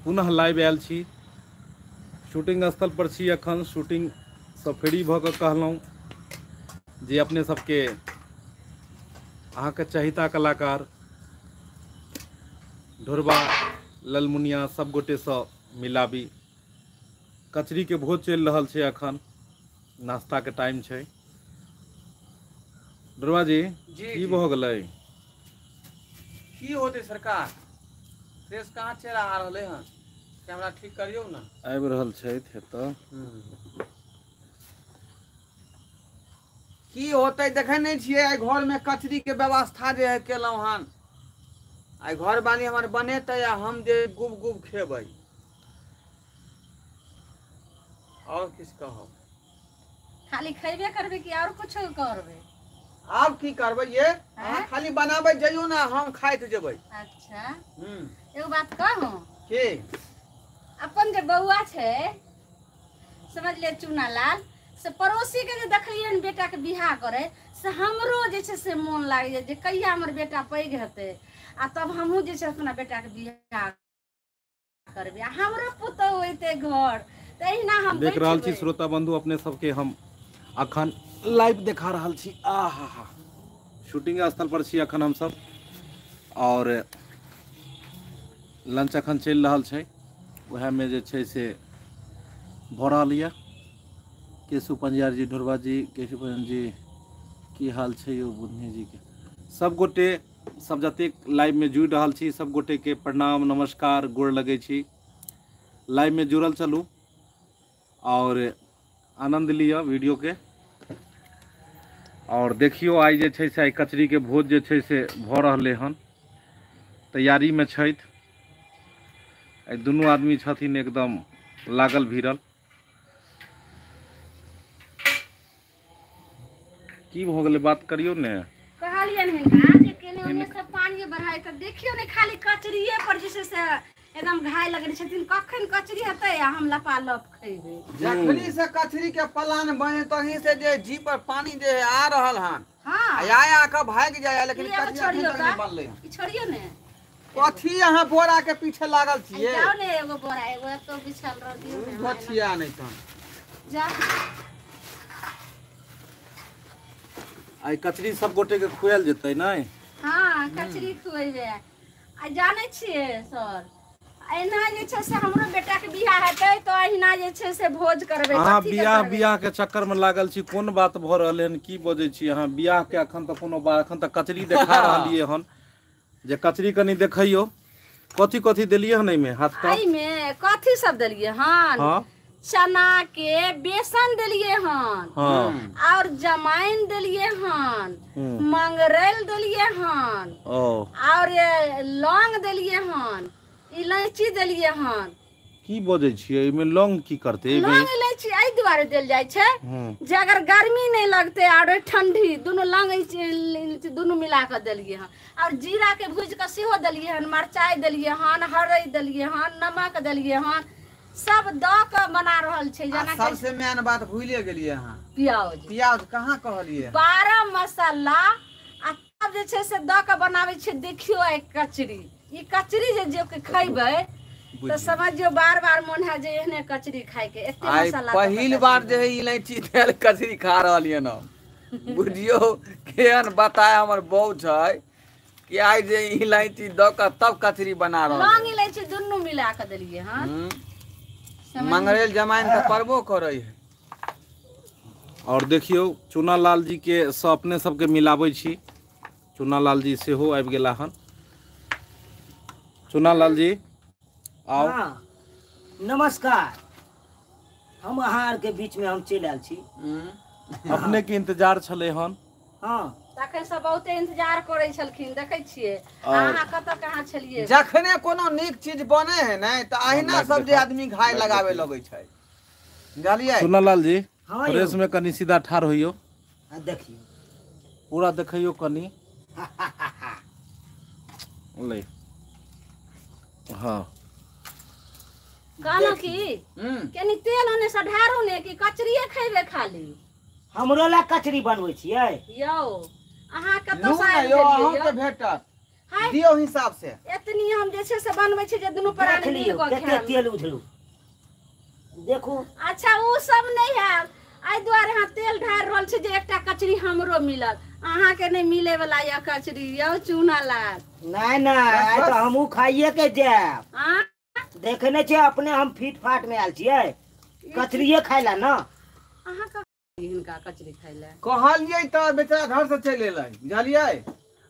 पुनः लाइव आयल छी। शूटिंग स्थल पर छी अखन। शूटिंग सँ फ्री भऽ कऽ कहलहुँ जे अपने सबके अहाँके चहिता कलाकार ढोरबा ललमुनिया सब गोटेसँ मिलाबी। कचरी के भोज चलि रहल छै अखन, नाश्ता के टाइम छै। ढोरबा जी, जी, की जी। भऽ गेलै? की होतै सरकार, फ्रेश कहाँ चेहरा आ रहलै हन? कैमरा ठीक करियौ ने। आबि रहल छथि एतऽ। की होतै देखै नहि छियै, आइ घरमे कचरीके व्यवस्था जे है केलहुँ हन। आइ घर बानी हमर बनेतै आ हम जे गुब गुब खेबै। आओर किछु कहब? खाली खैबे करबै कि आओर कुछो करबै? आब की करबै ये, अहाँ खाली बनाबै जइयौ ने, हम खाइत जेबै। अच्छा। एगो बात कहूँ? की? अपन जे बौआ छै, समझलियै, चूना लाल, से पड़ोसी के जे देखलियै हन बेटा के बियाह करे, से हमरो जे छै से मोन लागैए जे कहिया हमर बेटा पैघ हेतै आ तब हमहूँ जे छै अपना बेटा के बियाह करबै आ हमरो पुतहु एतै घर, तऽ एहिना हम देख रहल छी। बैठबै। श्रोता बंधु, अपने सबके हम अखन लाइव देखा रहल छी। आ हा हा, शूटिंग स्थल पर छी अखन हमसब और लंच अखन चलि रहल छै। वएहमे जे छै से भऽ रहल यऽ। केशु पंजियार जी, ढोरबा जी, केशु पंजियार जी, की हाल छै यौ बुधनी जी के? सब गोटे, सब जतेक लाइव में जुड़ि रहल छी, सब गोटे के प्रणाम, नमस्कार, गोर लगै छी। लाइव में जुड़ल चलू और आनंद लिअ वीडियो के। और देखियो आइ जे छै से आइ कचरी के भोज जे छै से भऽ रहलै हन, तैयारी में छथि। आइ दुनू आदमी छथिन एकदम लागल भिड़ल। की भऽ गेलै, बात करियौ ने। कहलियनि हिनका जे केने ओने से पानी बढ़ाइ, तऽ देखियौ ने खाली कचरिए पर जे छै से एकदम घाय लगने छथिन। कखन कचरी हेतै आ हम लपालप खैबै। जखनी से कचरी के प्लान बने तही से जे जी पर पानी जे आ रहल हन। हाँ। आ आ के भागि जाय, लेकिन ई एगो कचरी छोड़ियौ अखन तक नहि तऽ। बनलै हन। ई छोड़ियौ ने। कथी अहाँ बोरा के पीछे लागल छियै? जाउ ने, एगो बोरा एगो एतो बिछल रह दियौ ने। गछिया नहि तहन। जा। आइ कचरी सब गोटे के खुआयल जेतै नहि? हाँ, कचरी खुएबै। आ जानै छियै सर, एना जे छै से हमरो बेटा के बियाह हेतै तऽ अहिना जे छै से भोज करबै। अहाँ कथी के बियाह करबै? बियाह के चक्कर में लागल छी, कोन बात भऽ रहल हन, की बजै छी अहाँ? बियाह के अखन तऽ कोनो बात, अखन तऽ कचरी देखा रहलियै हन। जे कचरी कनी देखैयौ, कथी कथी देलियै हन एहिमे? हाथ तऽ एहिमे कथी सब देलियै हन? हाँ। चना के बेसन देलियै हन। हाँ। और जमाइन देलियै हन। मंगरैल देलियै हन। ओ। और लौंग देलियै हन, इलायची देलियै हन। की बजै छियै, एहिमे लौंग की करतै एहिमे? लौंग इलायची एहि दुआरे देल जाइ छै जे अगर गर्मी नहि लगतै और ठंडी, दुनू लौंग इलायची दुनू मिला कऽ देलियै हन। और जीरा के भूजि कऽ सेहो देलियै हन, मरचाइ देलियै हन, हरदि देलियै हन, नमक देलियै हन, सब दऽ कऽ बना रहल छै। आ जेना सबसे मेन बात भूलिए गेलियै अहाँ। प्याज। प्याज कहाँ कहलियै? 12 मसाला आ तब जे छै से दऽ कऽ बनाबै छियै। देखियौ आइ कचरी, ई कचरी जे जे के खैबै तऽ बुझियौ। समझियौ बार बार मोन है जे एहने कचरी खायके, एते आइ मसाला दऽ कऽ पहिल कचरी बार जे है इलायची देल कचरी खा रहलियै हन। बुझियौ केहन बताय हमर बहू छै कि आइ जे इलायची दऽ कऽ तब कचरी बना रहल। लौंग इलायची दुनू मिला कऽ देलियै हन। मंगरैल जमाइन तऽ पड़बो करै है। और देखियौ चूना लाल जी के से अपने सबके मिलाबै छी। चूना लाल जी सेहो आबि गेला हन। चूना लाल जी आउ। हाँ, नमस्कार। हम अहाँ आर के बीच में हम चलि आयल छी। अपने के इंतजार छलै हन। हाँ। तखन सब बहुते इंतजार करै छलखिन, देखै छियै। और अहाँ कतऽ कहाँ छलियै? जखने कोनो नीक चीज बने है ने तऽ अहिना लाइट सब जे देखा। आदमी घाय लाइट लगाबे देखियौ। लगै छै, जानलियै? चूना लाल जी, हाँ यौ। प्रेस में कनी सीधा ठाढ़ होइयौ। हाँ, देखियौ। पूरा देखैयौ कनी। ले। हाँ। कहलहुँ की कनी तेल ओने से ढारू ने कि कचरिए खैबै खाली? हमरो ला कचरी बनबै छियै। यौ, अहाँ कतऽ लू से ने आबि यौ, गेलियै अहूँके यौ? भेटत। दियौ हिसाब से। एतनी हम जे छै से बनबै छी जे दुनू प्राणी मिल कऽ खाएब। कते तेल उझलू देखू। अच्छा उ सब नहीं है, एहि दुआरे अहाँ तेल ढारि रहल छी जे एकटा कचरी हमरो मिलत, अहाँके नहि मिले वाला यऽ कचरी यौ चूना लाल। नहीं नहीं आइ तऽ हमहूँ खाइए के जायब। देखे नहीं छियै अपने हम फिट फाट में आयल छियै कचरिए खाइ ला ना। अहाँ हिनका कचरी खाइ ला कहलियै तऽ बेचारा घर से चलि एलै बुझलियै,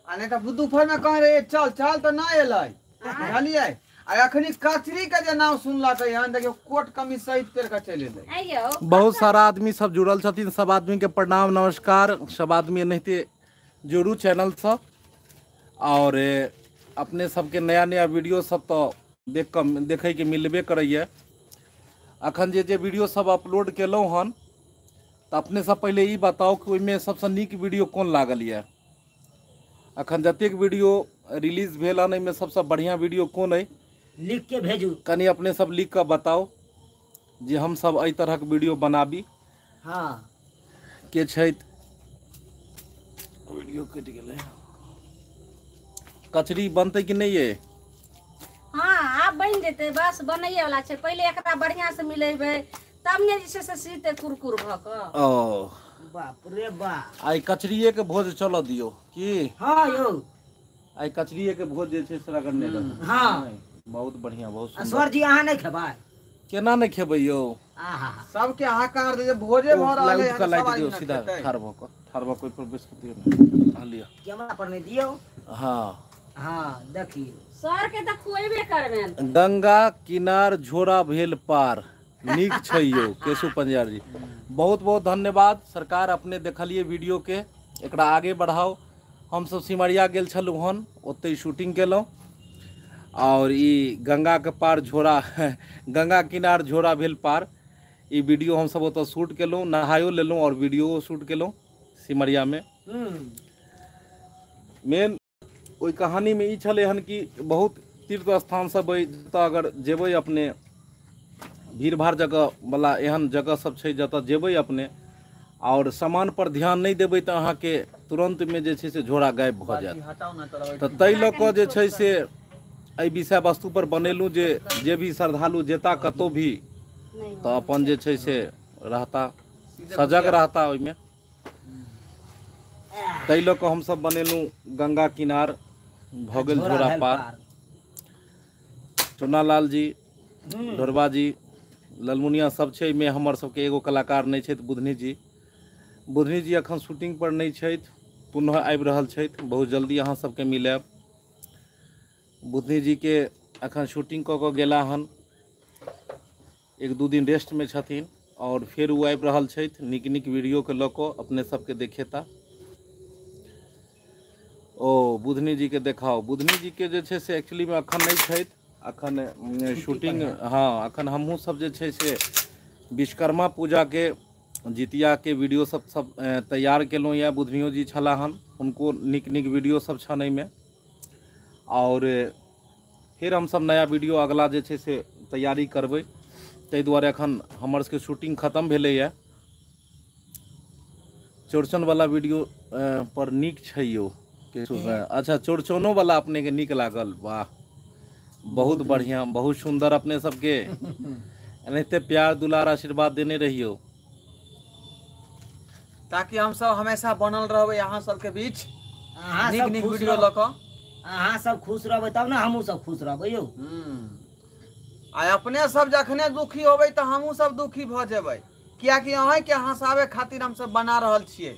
आ नहि तऽ दुपहर में कह रहे चल चल तऽ नहि एलै बुझलियै। आ अखनी कचरी के जे नाम सुनलकै हन देखियौ कोट कमीज सहित पेर के चलि एलै। बहुत सारा आदमी सब जुड़ल छथिन, सब आदमी के प्रणाम नमस्कार। सब आदमी एनाहिते जुड़ू चैनल से और अपने सबके नया नया वीडियो सब तो देख कऽ देखै के मिलबे करैया। अखन जे जे वीडियो सब अपलोड केलहुँ हन तऽ अपने सब पहिले ई बताउ कि ओहिमे सबसँ नीक वीडियो कोन लागल यऽ। अखन जतेक वीडियो रिलीज भेल हन एहिमे सबसँ बढ़िआँ वीडियो कोन अइ लिख के भेजू, कनि अपने सब लिख कऽ बताउ जे हम सब एहि तरहक वीडियो बनाबी। हाँ के छथि वीडियो कटि गेलै। कचरी बनतै कि नहि ये? हाँ आब बनि जेतै, बस बनैए वाला छै। पहिले एकरा बढ़िआँ से मिलेबै तब ने जे छै से सीते कुरकुर भऽ कऽ। ओ बाप रे बाप, आइ कचरिए के भोज चलऽ दियौ की? हाँ यौ आइ कचरिए के भोज जे छै से रगड़ने रहै। हाँ बहुत बढ़िया बहुत सुंदर। सर जी अहाँ नहीं खेबै? केना नहीं खेबै यौ? आहा सबके हाहाकार दे भोजे भऽ रहल है। लाइट दियौ सीधा ठाढ़ भऽ कऽ, ठाढ़ भऽ कऽ ओहि पर बैस कऽ दियौ ने। हाँ लिअ कैमरा पर नहीं दियौ। हाँ हाँ देखियौ सर के तऽ खुएबे करबेन। गंगा किनार झोरा भेल पार, नीक छै यौ केशु पंजार जी, बहुत बहुत धन्यवाद सरकार। अपने देखलिए वीडियो के, एकरा आगे बढ़ाओ। हमसब सिमरिया गेल छलहुँ हन, ओतहि शूटिंग केलहुँ और ई गंगा के पार झोरा गंगा किनार झोरा भेल पार, ई वीडियो हमसब ओतऽ शूट केलहुँ, नहायो लेलहुँ और वीडियो शूट केलहुँ सिमरिया में। मेन ओहि कहानी में ई छलै हन कि बहुत तीर्थ स्थान सब अइ जतऽ अगर जेबै अपने, भीड़ भाड़ जगह वाला एहन जगह सब छै जतऽ जेबै अपने और सामान पर ध्यान नहीं देबै तऽ अहाँके तुरंत में जे छै से झोरा गायब भऽ जायत। तऽ ताहि लऽ कऽ जे छै से एहि विषय वस्तु पर बनेलहुँ जे जे भी श्रद्धालु जेता कतहु भी तऽ अपन जे छै से रहता, सजग रहता ओहिमे। ताहि लऽ कऽ हमसब बनेलहुँ गंगा किनार भऽ गेल झोरा पार। चुनालाल जी, ढोरबा जी, ललमुनिया सब छै एहिमे। हमर सबके एगो कलाकार नहि छथि बुधनी जी। बुधनी जी अखन शूटिंग पर नहि छथि, पुनः आबि रहल छथि, बहुत जल्दी अहाँ सबके मिलायब। बुधनी जी के अखन शूटिंग कऽ कऽ गेला हन, एक दू दिन रेस्ट में छथिन और फेर ओ आबि रहल छथि नीक नीक वीडियो के लऽ कऽ अपने सबके देखेता। ओ बुधनी जी के देखाओ। बुधनी जी के जे छै से एक्चुअली में अखन नहि छथि, अखन शूटिंग। हाँ अखन हमहूँ सब जे छै से विश्वकर्मा पूजा के जितिया के वीडियो सब सब तैयार केलहुँ यऽ। बुधनियो जी छला हन, हुनको नीक नीक वीडियो सब छनि एहिमे। और फिर हम सब नया वीडियो अगला जे छै से तैयारी करबै, ताहि दुआरे अखन हमर सबके शूटिंग खत्म भेलैए। चौड़चन वाला वीडियो पर नीक छै यौ। अच्छा चौड़चनो वाला अपने के नीक लागल? वाह बहुत बढ़िया, बहुत सुंदर। अपने सबके एनाहिते प्यार दुलार आशीर्वाद देने रहियो ताकि हम सब हमेशा बनल रहबै अहाँ सबके बीच, नीक नीक वीडियो लऽ कऽ। अहाँ सब खुश रहबै तब ने हमहूँ सब खुश रहबै यौ। आ अपने सब जखने दुखी होबै तऽ हमहूँ सब दुखी भऽ जेबै, कियाकि अहाँके हँसाबै खातिर हम सब बना रहल छियै।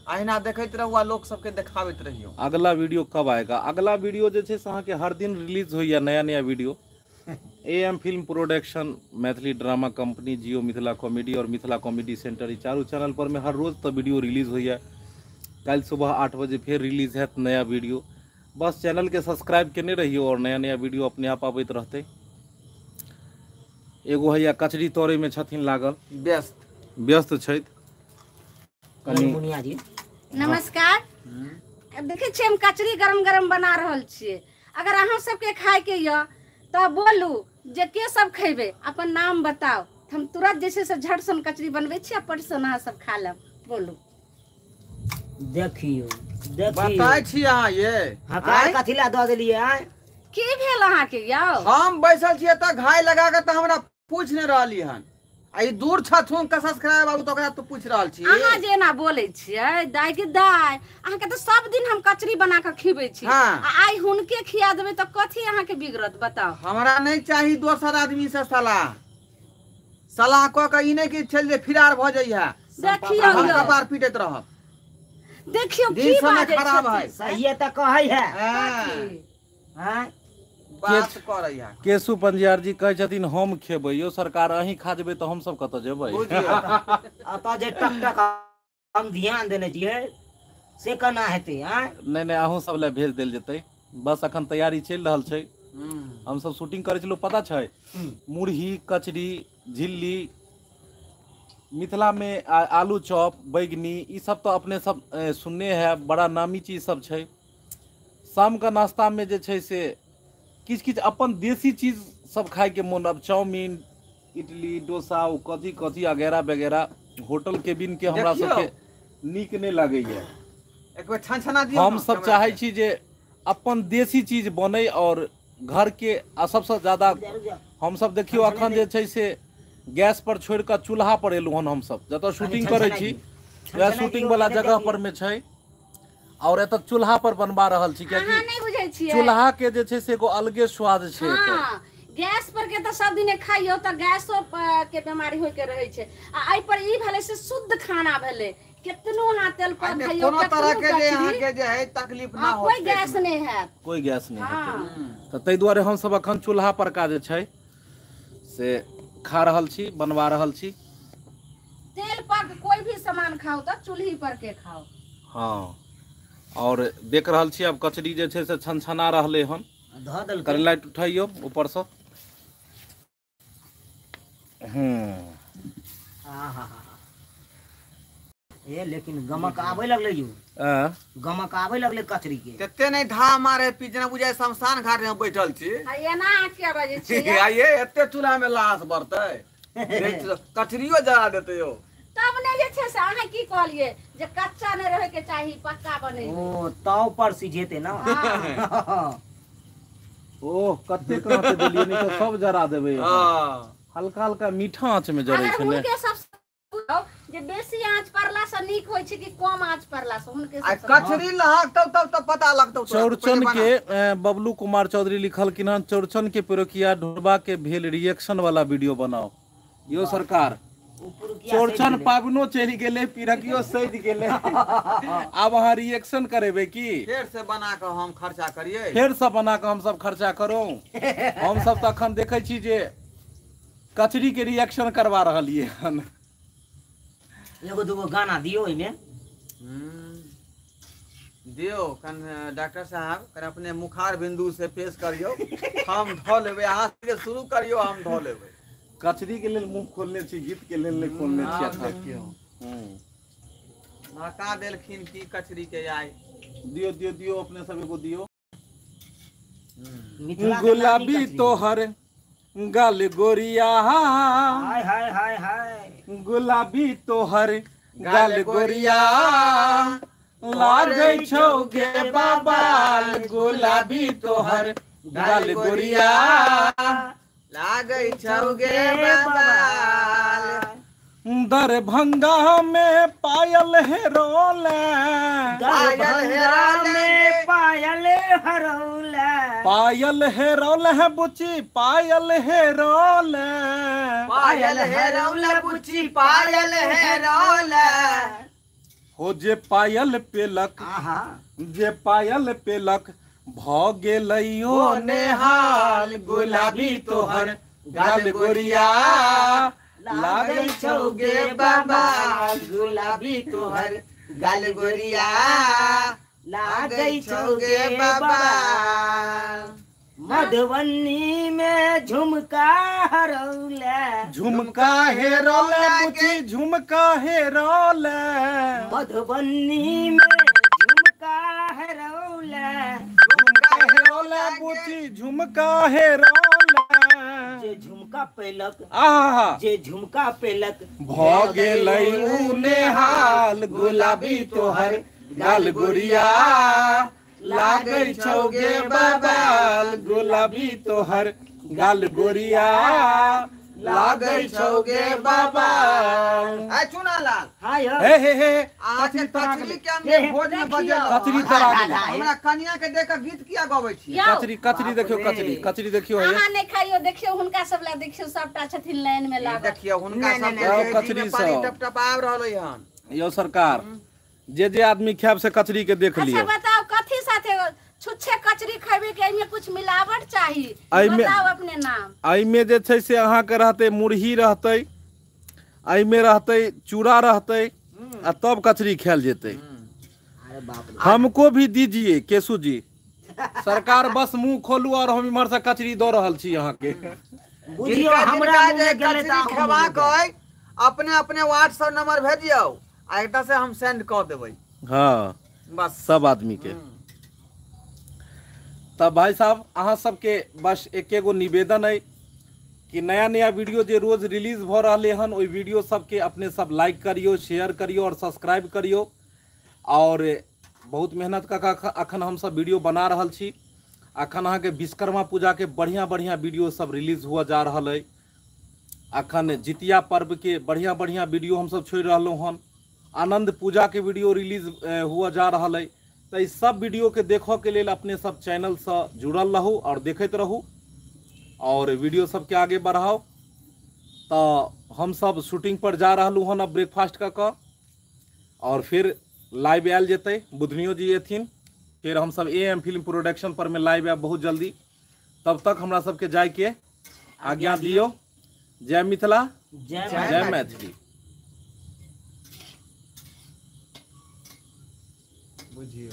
अहिना देखैत रहू आ लोक सबके देखाबैत रहियौ। अगला वीडियो कब आएगा? अगला वीडियो जे छै से अहाँके हर दिन रिलीज होइए नया नया video. AM film production, Maithili drama company, Jio Mithila comedy और मिथिला कॉमेडी सेंटर, ई चारू चैनल पर में हर रोज तऽ वीडियो रिलीज होइए। काल्हि सुबह 8 बजे फेर रिलीज हैत नया वीडियो। बस चैनल के सब्सक्राइब केने रहियौ और नया नया वीडियो अपने आप आबैत रहतै। एगो हैया कचरी तोड़ै में छथिन लागल, व्यस्त व्यस्त छथि कनि। जी नमस्कार। देखै छियै हम कचरी गरम गरम बना रहल छियै। अगर अहाँ सबके खायके यऽ तऽ बोलू जे के सब खेबै, अपन नाम बताउ, हम तुरंत जे छै से झट सन कचरी बनबै छी आ पट सन अहाँ सब खा लेब। बोलू। देखियौ बताय छी अहाँ ये हकार कथी ला दऽ देलियै आय? की भेल अहाँ के यौ? हम बैसल छियै तऽ घाय लगा के तऽ हमरा पूछ नहि रहली हन। आ ई दूर छथुन कसस कराय बाबू तऽ ओकरा तू पूछ रहल छी। अहाँ जे एना बोलै छियै दाइ के दाइ, अहाँ के तऽ सब दिन हम कचरी बना के खिबै छी। हाँ। आ आइ हुनके खिया देबै तऽ कथी अहाँ के बिगड़त बताउ? हमरा नहि चाही दोसर आदमी से सलाह। सलाह कऽ के ई नहि कि चलि जे फिरार भऽ जइहे। देखियौ हम यौ। कपार पीटैत रहब। देखियौ दिन की समय बाजै खराब छथिन। है। सहिए तऽ कहै है। हाँ। आँय? बात करै है। केशु पंजियार जी कहै छथिन हम खेबै यौ सरकार, अहीं खा जेबै तऽ हमसब कतऽ जेबै? बुझियौ। एतऽ जे टक टक हम ध्यान देने छियै से केना हेतै? आँय? नहि नहि, अहूँ सब लए भेज देल जेतै, बस अखन तैयारी चलि रहल छै। हमसब शूटिंग करै छलहुँ पता छै, मुरही कचरी झिल्ली मिथिला में आलू चॉप बैगनी ई सब तऽ अपने सब सुनने है, बड़ा नामी चीज सब छै। शाम का नाश्ता में जे छै से किछु किछु अपन देसी चीज सब खायके मोन। अब चाउमीन इडली डोसा ओ कथी कथी वगैरह वगैरह होटल केबिन के हमरा सबके नीक नहि लागैया। एक बेर छनछना दियौ। हम सब चाहै छी जे अपन देसी चीज बनै और घर के। आ सबसँ ज्यादा हम सब देखियौ अखन जे छै से गैस पर छोड़ि कऽ चूल्हा पर एलहुँ हन। हमसब जतऽ शूटिंग करै छी वएह शूटिंग वाला जगह पर मे छै और एतऽ चूल्हा पर बनवा रहल छी, कियाकि चूल्हा के जे छै से एगो अलगे स्वाद छै। हाँ, गैस पर के तऽ सब दिने खाइयो तऽ गैसो के बीमारी होय के रहै छै। आ एहि पर ई भेलै से शुद्ध खाना भेलै, केतनो अहाँ तेल पर खाइयो कोनो तरह के जे अहाँ के जे है तकलीफ ना हो, कोई गैस नहीं है, कोई गैस नहीं है। तऽ ताहि दुआरे हमसब अखन चूल्हा पर का जे छै से खा रहल छी, बनवा रहल छी। तेल पर कोई भी सामान खाओ तऽ चूल्ही पर के खाओ। हाँ, और देख रहल छी अब कचरी जे छै से छनछना रहलै हन। कनि लाइट उठाइयो ऊपरसँ। ए लेकिन गमक आबै लगलै यौ, गमक आबै लगलै कचरी के। कते नहि धा मारे पी जेना बुझाय शमशान घाट में बैठल छी। आ एना किया बाजै छी? आ ये एते चूल्हा में लाश बरतै, कचरियो जरा देतै यौ। तब ने जे छै से अहाँ की कहलियै जे कच्चा नहि रहै के चाही, पक्का बने। ओ ताव पर सिझेतै ना। ओह कते कांच देलियै, नहि तऽ सब जरा देबै। हल्का हल्का मीठा आँच में जरै छै ने। जे बेसी आँच पड़ला से नीक होइ छै कि कम आँच पड़ला से? हुनके आ कचरी लहक तब तब तब पता लगतौ। चौरचन के बबलू कुमार चौधरी लिखलखिन हन, चौरचन के पिरोकिया ढोरबा के भेल रिएक्शन वाला वीडियो बनाओ। यो सरकार, चौरचन पाबनो चलि गेलै, पिरकियो सजि गेलै, आब अहाँ रिएक्शन करेबै की? फेर से बना कऽ हम खर्चा करियै? फेर से बना कऽ हम सब खर्चा करू? हम सब तऽ अखन देखै छी जे कचरी के रिएक्शन करवा रहलियै हन। एगो दूगो गाना दियो ओहिमे। दियो कन डॉक्टर साहब, कन अपने मुखार बिंदु से पेश करियो, हम धो लेबै। अहाँ से शुरू करियो, हम धो लेबै। कचरी के लेल मुंह खोलने छी, गीत के लेल नहि खोलने छी अखन। महका देलखिन की कचरी के आइ। दियो दियो दियो अपने सब एगो दियो। गुलाबी तोहर गाल गोरिया, हाय हाय हाय हाय, गुलाबी तोहर गाल गोरिया, लागै छौ गे बाबा, गुलाबी तोहर गाल गोरिया, लागै छौ गे बाबा। दरभंगा में पायल हेरोले, दरभंगा में पायल हेरोले, पायल हेरोले है बुची, पायल हेरोले, पायल हेरोले बुची, पायल हेरोले। हो जे पायल पेलक, जे पायल पेलक भ गेलैयो नेहाल, गुलाबी तोहर गाल गोरिया, लागै छौ गे बाबा, गुलाबी तोहर गाल गोरिया, लागै छौ गे बाबा। मधुबनी में झुमका हरौले, झुमका हेरौले बुची, झुमका हेरौले, मधुबनी में झुमका हेरौले, झुमका हेरौले बुची, झुमका हेरौले। जे झुमका पेलक, जे झुमका पेलक भ गेलै उ नेहाल, गुलाबी तोहर गाल गोरिया लागै छौ गे बाबाल गुलाबी तोहर गाल गोरिया लागै छौ गे बाबाल। आ चुनालाल हाय हे हे हे कचरी कचरी के हम भोज में बजेलौ। कचरी तरा गेलै। हमरा कनिया के देख के गीत किया गबै छी? कचरी कचरी देखियो, कचरी कचरी देखियो। अहाँ नहि खाइयो, देखियो हुनका सब ला, देखियो सबटा छथिन लाइन में लागल। देखियो हुनका सब के कचरी पानी टप टप आब रहलै हन। यो सरकार जे जे आदमी खायब से कचरी के देख लियो। अच्छा बताओ कथी साथे छुच्छे कचरी खेबे के एमे कुछ मिलावट चाही? बताओ अपने नाम। एमे जे छै से अहाँ के रहते मुरही रहते, एमे रहते चूड़ा रहते आ तब कचरी खायल जेते। अरे बाप रे, हमको भी दीजिए केशु जी। सरकार बस मुंह खोलू और हम इम्हर से कचरी दऽ रहल छी अहाँ के। बुझियो हमरा मुंह में गेलै त खेबा के अपने अपने व्हाट्सएप नंबर भेजियो आ एकटा से हम सेंड क देबै। हां बस सब आदमी के। तब भाई साहब अहाँ सबके बस एक एगो निवेदन है कि नया नया वीडियो जे रोज रिलीज भ रहले हन ओहि वीडियो सबके अपने सब लाइक करियो, शेयर करियो और सब्सक्राइब करियो। और बहुत मेहनत का अखन हम सब वीडियो बना रहल छी। अखन अहाँ के विश्वकर्मा पूजा के बढ़िया बढ़िया वीडियो सब रिलीज हुआ जा रहल है। अखन जितिया पर्व के बढ़िया बढ़िया वीडियो हम सब छोड़ रहलहुँ हन। आनंद पूजा के वीडियो रिलीज हुआ जा रहल है। तो इस सब वीडियो के देखो के लिए अपने सब चैनल से जुड़ल रहू और देखते रहू और वीडियो सबके आगे बढ़ाओ। तो हम सब शूटिंग पर जा रहा हन अब ब्रेकफास्ट कऽ और फिर लाइव आयल जेतै। बुधनियो जी एथिन, फिर हम सब AM film production पर में लाइव आयब बहुत जल्दी। तब तक हमरा सबके जायके आज्ञा दियो। जय मिथिला, जय मैथिली। बुझियो।